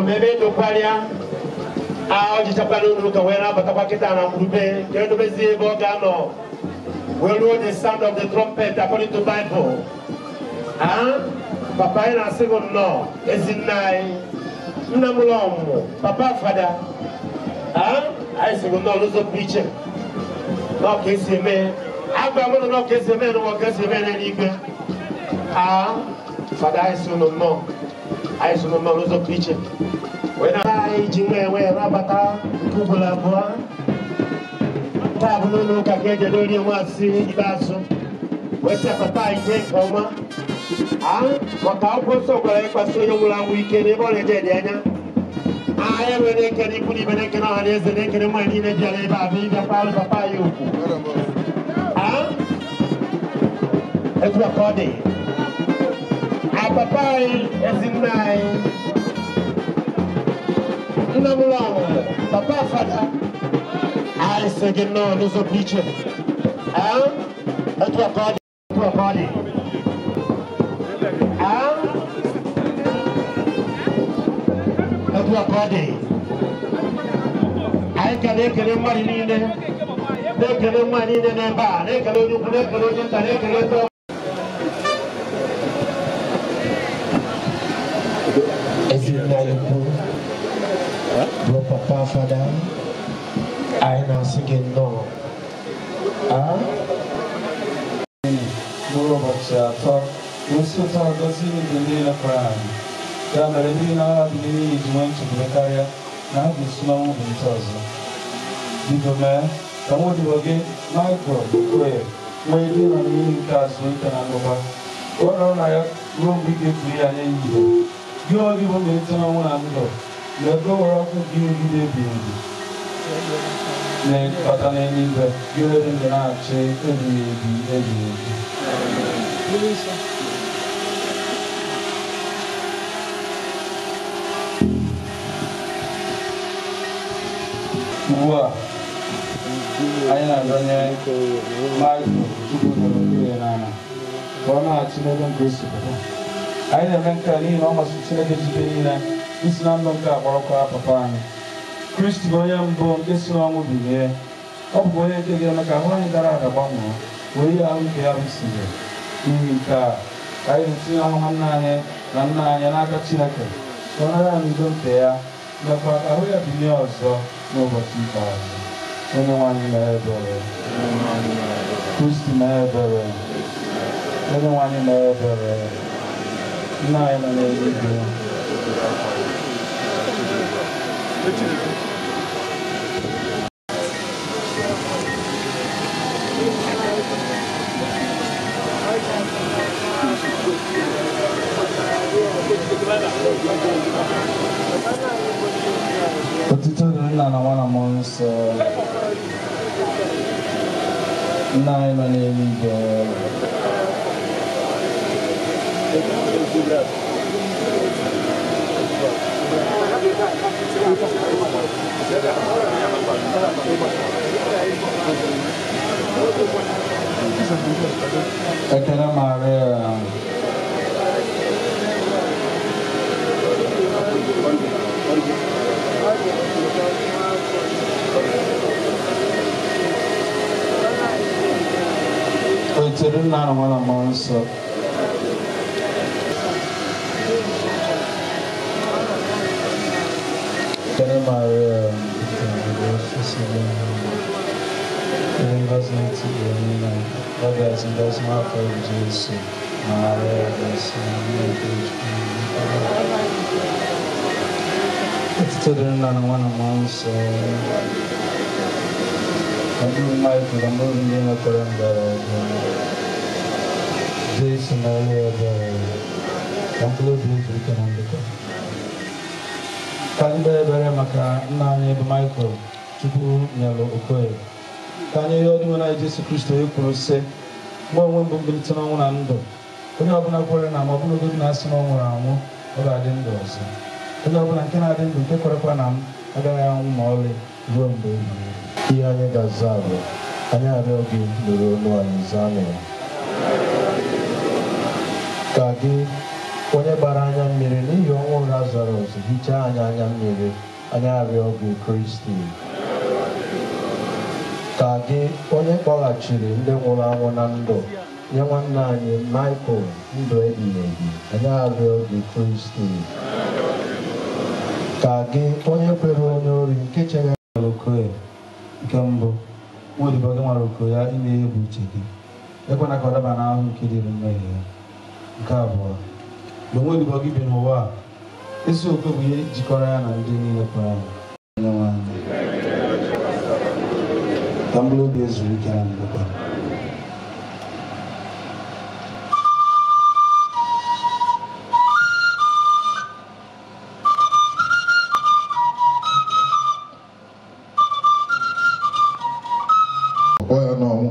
m ebe edokwarịa ọ jichakwa n'ụlọ ụka wee na-abatakwa kịta na ngwurube ka edobezie ebe ọ ga-anọ wee ruo the sound of the trumpet according to Bible. Papa anyị na-asị gị nnọọ ezi nna anyị nna m ụlọ ọmụmụ papa fada anyị sị gị nnọọ n'ụzọ pụrụ iche n'ọ ka esi eme agwa m nọ ka esi eme n'ụwa ka esi eme n'eluigwe. Fada anyị sị unu nnọọ anyị sị unu nnọọ n'ụzọ pụrụ iche wee na anyị ji nwee nwee nabata nke ugboro abụọ taa bụ n'ụlọ ụka ka eji edorie nwaasị ikpeazụ wee sị papa anyị jee nke ọma maka akwụkwọ nsọ gwara ịkpasu onye nwụrụ anwụ ike n'ebe ọ na-eje dị anya. Anyị nwere na-ekele ikwu n'ibe na-ekele ọha na eze na-ekele nwaanyị niile bịara ebe a bụ ịbịa kpalụ papa anyị ugwu. Etu a ka ọ dị papa anyị ezi nna anyị nna m ụlọ ọmụmụ papa fada anyị sị gị nnọọ n'ụzọ pụrụ iche. Etu a ka ọ dị etu a ka ọ dị. Etu a ka ọ dị anyị ka na-ekele mmadụ niile na-ekele mmadụ niile n'ebe a na-ekele onye ukwu na-ekele onye nta na-ekele ndị ezi nna anyị ukwu bụ papa fada anyị na-asị gị nnọọ. Mkpụrụ ụbọchị atọ gosi ụtọ gosi ndụ ndị nọkwara anyị ya mere ndị na-agha bili n'iyi ji nwee nchekwube karịa na ha ga-esi n'ọnwụ bilite ọzọ. Biko mee ka nwa odibo gị Michael Okoye nwee ike ịnọ n'ihi nke azụmike na ndokwa ka ọ nọrọ na ya ruo mgbe ị ga-ebuli ya nye ihe gị onwe gị bụ mbilite n'ọnwụ na ndụ mee ka o were ọkụ gị nrụgide ebighị ebi na-ebata n'eluigwe gị onye dị ndụ na-achị ebighị ebi ebighị ebi. Ugbu a anyị na-adọnye Michael Chukwunyere Okoye n'ala ka ọ na-achị n'ebe nke o si pụta. Anyị na-eme nke a n'ihi na ọ masịrị Chineke jike niile isi na ndụ nke akpọrọkwa papa anyị. Kristi bụ onye mbụ nke si n'ọnwụ bilie. Ọ bụkwa onye nke ga-eme ka ahụ anyị dara ada gbanwee wee ihe ahụ nke ya bụ siri. N'ihi nke a ka anyị na-etinye ahụ nwanne anyị na nna anyị n'aka Chineke ka ọ nara anyị udo nke ya mekwa ka ahụ ya bilie ọzọ n'ụbọchị ikpeazụ. Onye nwe anyị mee ebere. Kristi mee ebere. Onye nwe anyị mee ebere. Nna anyị nọ n'eluigwe. Otito dịrị nna na nwa na mmụọ nsọ. Nna anyị nọ n'eluigwe. Ekele Maria. Otito nna na nwa na mmụọ nsọ. Ekele Maria. Otito dịrị nna na nwa na mmụọ nsọ. Michael, ka mkpụrụ ndị nwekwara mbara aga. Jesu na-ere ebere ka mkpụrụ obi ezuru ike na ndokwa. Ka anyị kpee ebere maka nna anyị bụ Michael Chukwunyere Okoye. Ka anyị rịọ Dinwenụ anyị Jesu Kristo onye kwuru sị, mụ onwe m bụ mbilite n'ọnwụ na ndụ. Onye ọbụla kwere na m ọbụlagodi na asị na ọ nwụrụ anwụ, ọ ga-adị ndụ ọzọ. Onye ọbụla nke na-adị ndụ nke kwerekwa na m agaghị anwụ ma ọlị ruo mgbe ebighị ebi. Ihe anyị ga-aza bụ anyị arịọ gị nụrụ olu anyị zaa ya. Ka gị Onye gbara anya mmiri n'ihi ọnwụ Lazarọs, hichaa anyị anya mmiri, anyị arịọ gị Kristi. Ka gị, onye kpọghachiri ndị nwụrụ anwụ na ndụ, nye nwanne anyị Michael ndụ ebighị ebi, anyị arịọ gị Kristi. Ka gị, onye kwere onye ori nke chere Okoye nke mbụ, nwa odibo gị nwara oku ya ime ihe bụ uche gị, ekwena ka ọ daba n'ahụ nke dịrị mmehie ya. Nke abụọ, mgbe nwa odibo gị bi n'ụwa a, ezi okwe bụ ihe jikọrọ ya na ndị niile kwere ya. Onyenwe anyị, ka mkpụrụ obi ezuru ike na ndokwa. Kpọọ ya n'ọnwụ,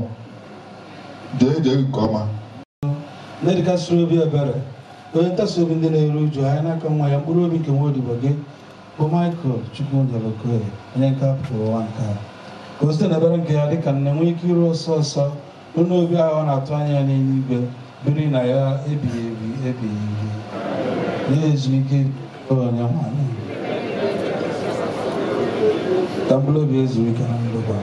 jee ije nke ọma. Ndị dịkasịrị obi ebere, onye ntasi obi ndị na-eru uju, anyị n'aka nwa ya, mkpụrụ obi nke nwa odibo gị bụ Michael Chukwunyere Okoye, onye nke apụrụ ụwa nke a, ka o site n'ebere nke ya dịka nne nwee ike iru ọsọ ọsọ n'ụlọ obi ahụ ọ na-atụ anya ya n'eluigwe, biri na ya ebighị ebi ebighị ebi, nye ezumike onye nwanyị, ka mkpụrụ obi ezuru ike na ndokwa.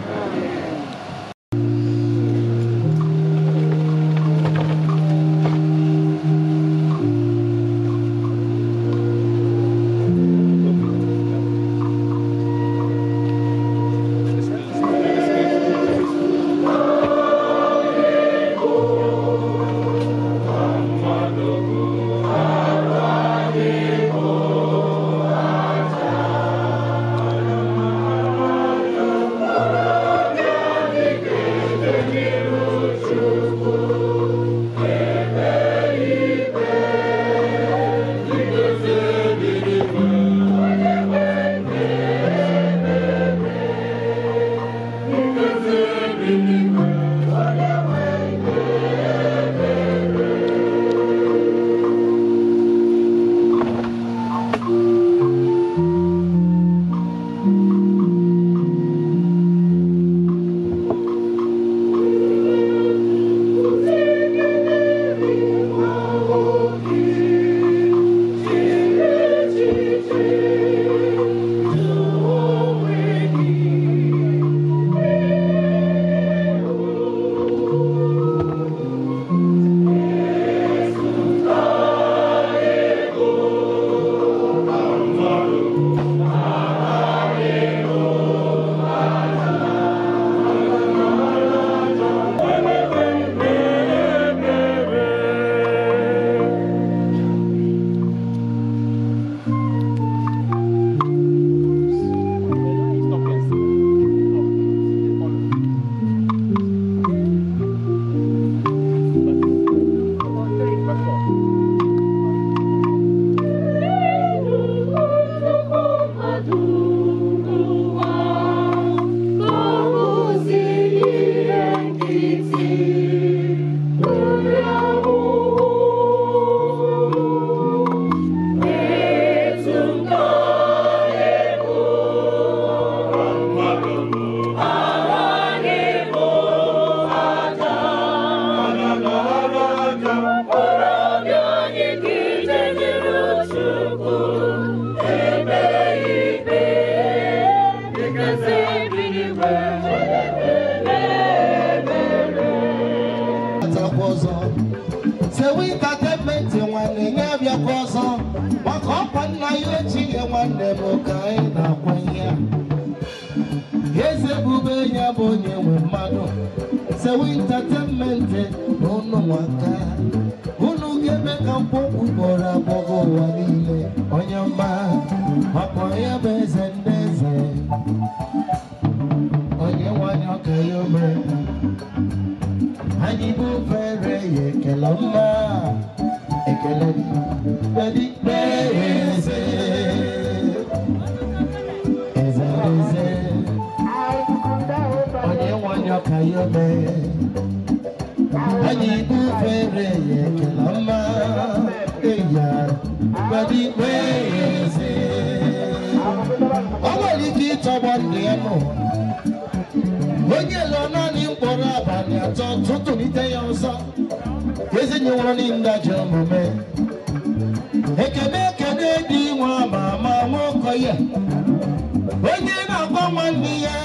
Ekene ekene dị nwa mama nwoke ya. Onye na-agwa nwanne ya,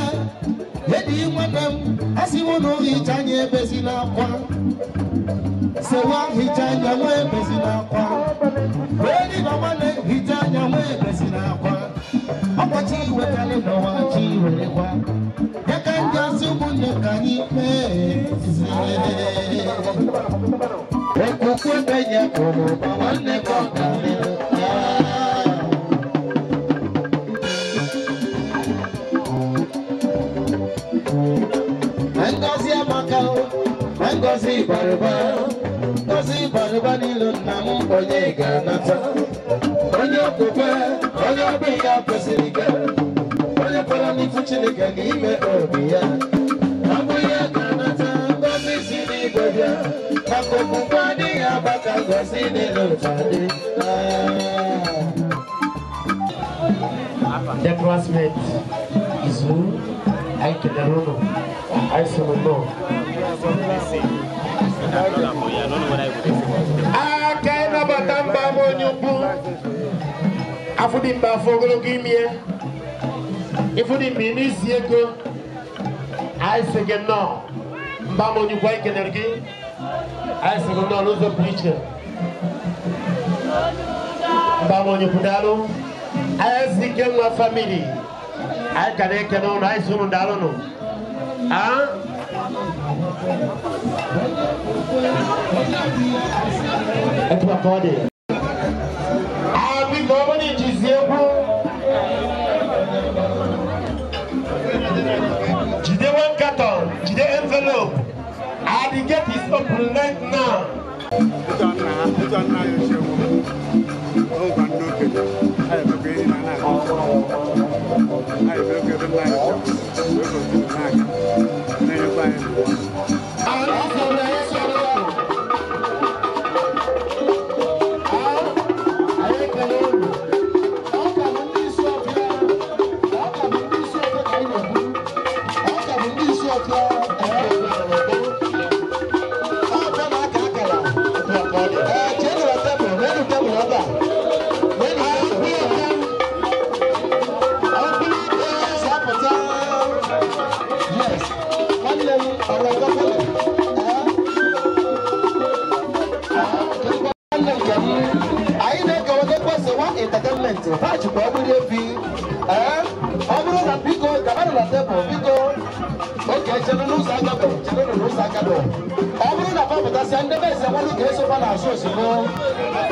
edi nwanne m, asị m na hicha anya ebezi n'akwa. Sewa hicha anya nwa ebezi n'akwa. Onye na nwanne hicha anya nwa ebezi n'akwa. Ọkwachi wetara n'ụwa chi werekwa. Ya ka ndị asị ụmụnne ka anyị kpee. Okwukwe benye kwuru ma nwanne ka ọ ga-alụ. Ngozi amaka, ngozi barụba, ngozi barụba n'ilu nna m onye ga-anata. Onye okwukwe, onye obi ya kwesịrị ike, onye kwere n'ifu Chineke n'ime obi ya. Ọ bụ ya ga-anata ngozi si n'igwe bịa, maka okwukwe adịghị agba ka ngozi n'elu ụtadị. The classmate Izu, anyị kelere ụnụ. I say no. Aka ịnabata mba m onye ukwu. Afụ dị mba afọ ogologo ime. Ịfụ dị mba n'isi ego. Anyị sị gị nnọọ. Mba m onye ukwu anyị kelere gị. Anyị sị gị nnọọ n'ụzọ pụrụ iche. Mba m onye ukwu daalụ. Anyị sị ike nwa famili. Anyị ka na-ekene ụnụ, anyị sị ụnụ daalụ nụ. Ah? Etu a ka ọ dị. Biko ọ bụrụ ijizi egwu jide one carton, jide envelope. And the gate is open right now.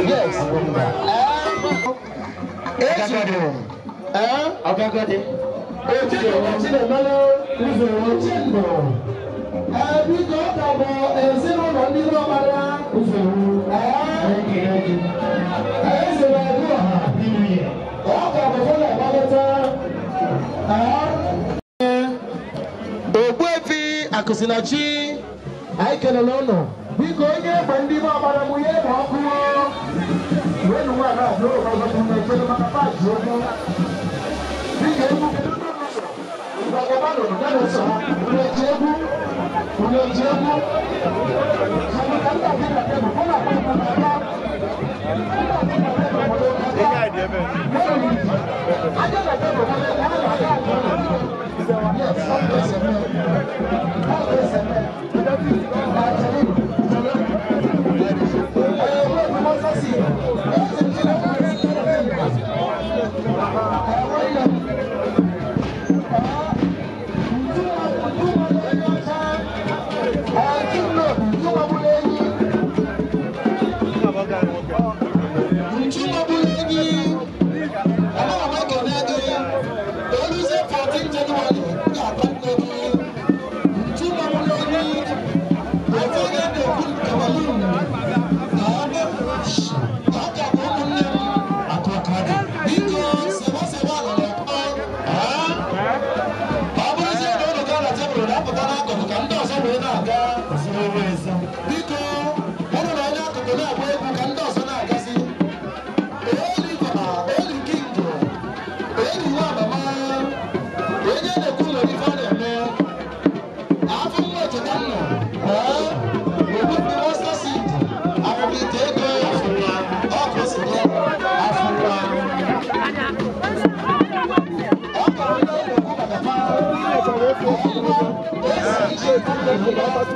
Yes. Ogbuefi Akụsinachi, anyị kelele ụnụ. Biko onye egbe ndị be ọgbara mụ ya egbe ọkụ. Wenu nwa na abụọ ọzọ bụ na echere maka paaki okwu. Biko egwu kedu ndị ụzọ? Ngwagaba nọ na ụzọ ha. Unu eji egwu? Unu eji egwu? Maka ndị abịa na tebụl, ọ na-agba egwu n'aka. Ndị abịa na tebụl nwere aka. Aja na tebụl nwere aka, ha na-aga aga. Yes, ọ ga-ese mee. Ọ ga-ese mee.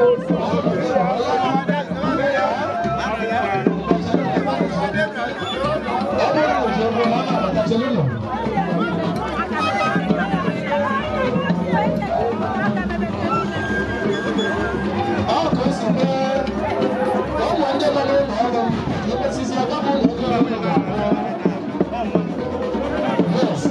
Ọ bụrụ na oji ego ha na-abata, chere nụ. Ọ ka o si mee ka ụmụ ndị nọ n'ụlọ ọrụ m ka emesizi aka bụ ụlọ ọrụ m ga-abụ. Yes.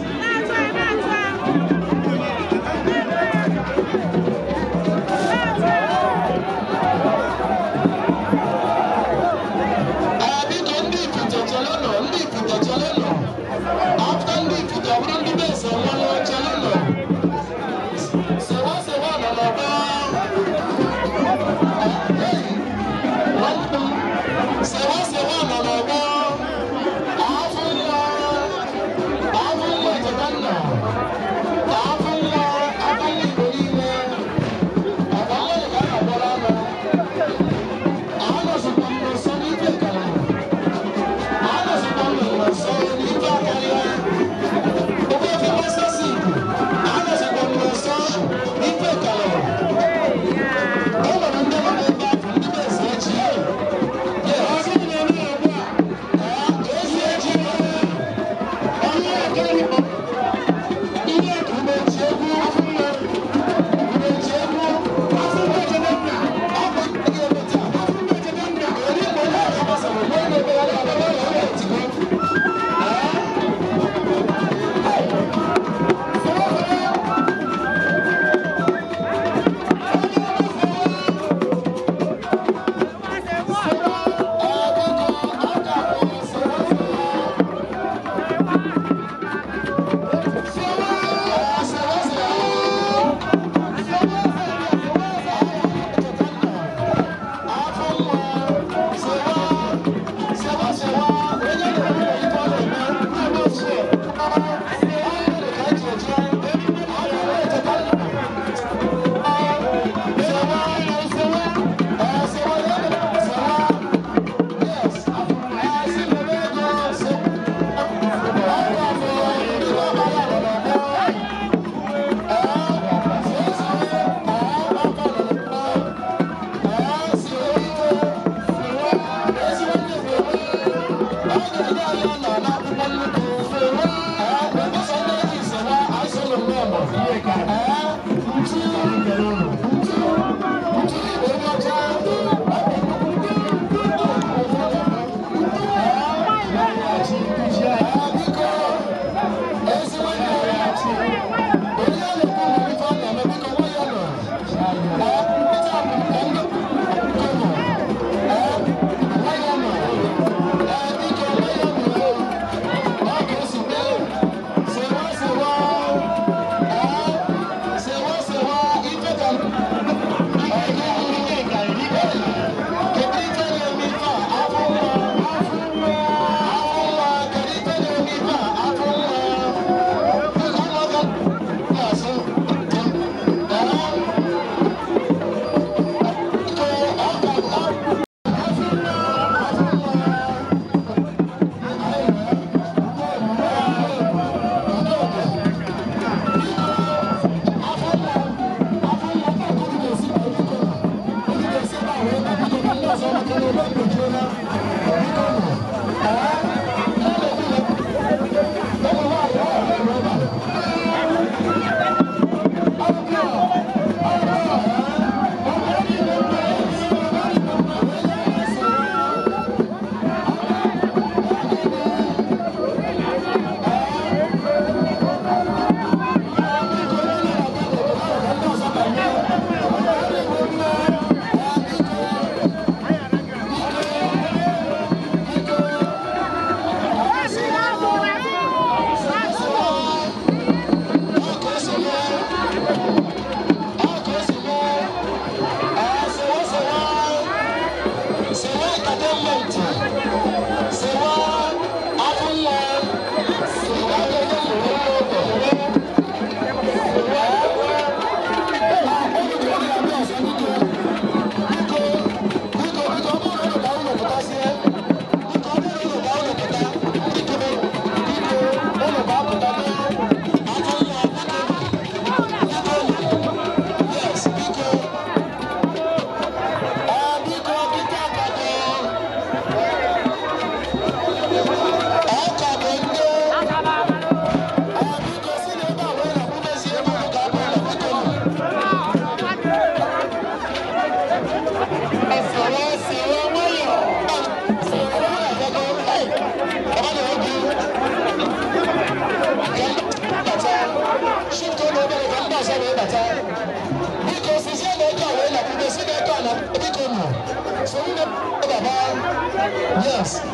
Yes.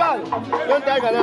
Don't take an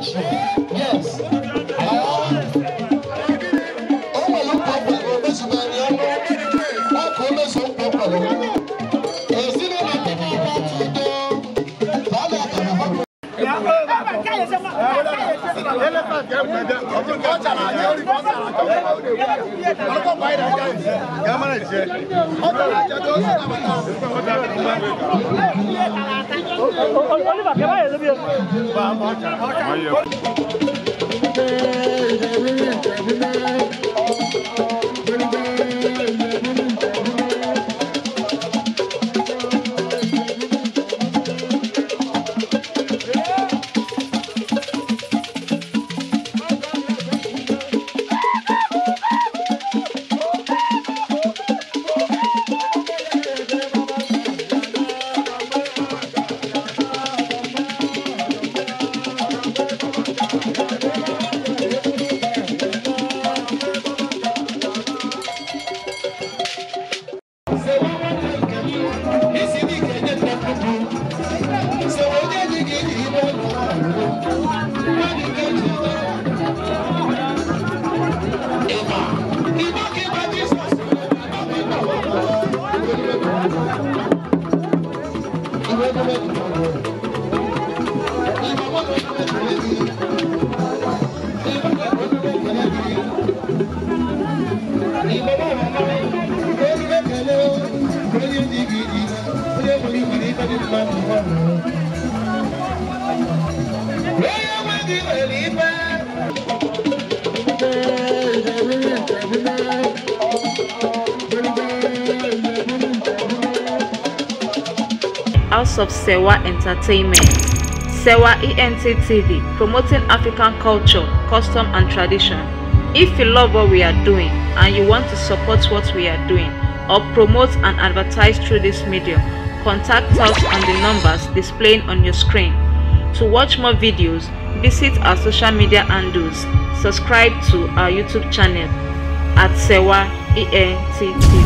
Yes. House of Sewa Entertainment. Sewa ENT TV, promoting African culture, custom and tradition. If you love what we are doing and you want to support what we are doing or promote and advertise through this medium, contact us on the numbers displaying on your screen. To watch more videos, visit our social media handles, subscribe to our YouTube channel at Sewa ENT TV.